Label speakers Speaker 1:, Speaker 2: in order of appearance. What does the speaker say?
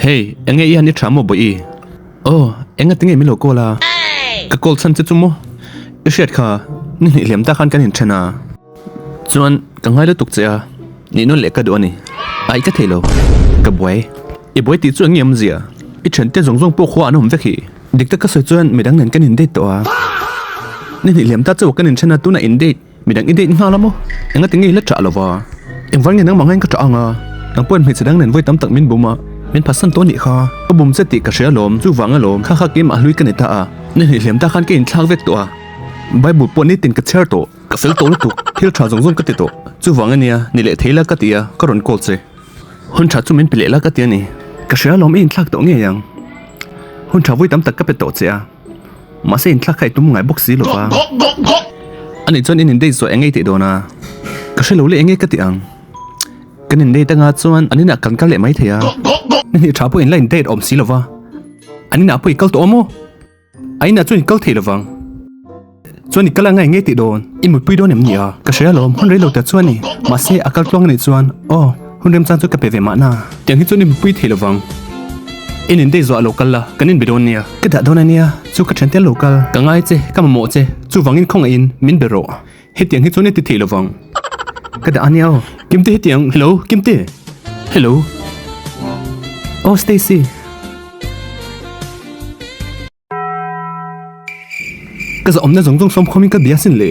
Speaker 1: Hey, enge i han i tha maw Bawihi? Aw, enga tinge min lo call a? Ka call chhan che chu maw? I hriat kha, ni hnih hliam tak khan kan inthen a. Chuan, ka ngai lutuk che a, nih nawn leh ka duh a ni. Ai ka thei lo, ka buai. I buai tih chu eng nge awmzia? I thiante zawng zawng pawh khua an awm vek hi. Dik tak ka sawi chuan midang nen kan indate tawh a. Ni hnih hliam ta chauh kan inthen a, tunah indate. Midang i date nghal a maw? Engati nge i la ṭah lo va? Engvar nge nangmah ngaiin ka ṭah ang a? Nang pawhin hmeichhe dang nen vawi tam tak min bum a, min phatsan tawh anih kha. Ka bum che tih ka hria alawm, chuvang alawm, kha kha keimah hlui ka ni ta a. Ni hnih hliam ta khan ka inthlak vek tawh a, Bible pawh nitin ka chhiar tawh, ka fel tawh lutuk, thil ṭha zawng zawng ka ti tawh. Chuvang ania, ni leh thei la ka ti a, ka rawn call che. Hun ṭha chu min pe leh la ka ti a ni. Ka hria alawm i inthlak tawh ngei ang. Hun ṭha vawi tam tak ka pe tawh che a. Mahse inthlak kha i tum ngai bawk si lo va. Ani chuan in indate zawh eng nge i tih dawn a? Ka hre lo le eng nge ka tih ang? Kan indate anga chuan an inah kan kal leh mai thei a. Ni hnih tha pawh in la indate awm si lo va. An inah pawh i kal tawh awm aw? A inah chuan i kal thei lo vang. Chuan i kal anga eng nge i tih dawn? I mutpui dawn em ni a? Ka hre alawm, hun rei lo ta chuan i. Mahse a kal tluang anih chuan aw. Hun remchang chu ka pe ve mahna. Tiang hi chuan i mipui thei lovang. In in dei zuah lo kal la, kan inbe dawn nia. Ka dah dawn ania, chu ka thiante lo kal. Ka ngai che, ka mamawh che, chuvangin khawngaihin min be rawh. Hetiang hi chuan i ti thei lovang. Ka dah ania aw. Kimte hetiang, hello, Kimte. Hello. Aw Stacy. Ka zahawmna zawng zawng sawm khawmin ka bia sin le.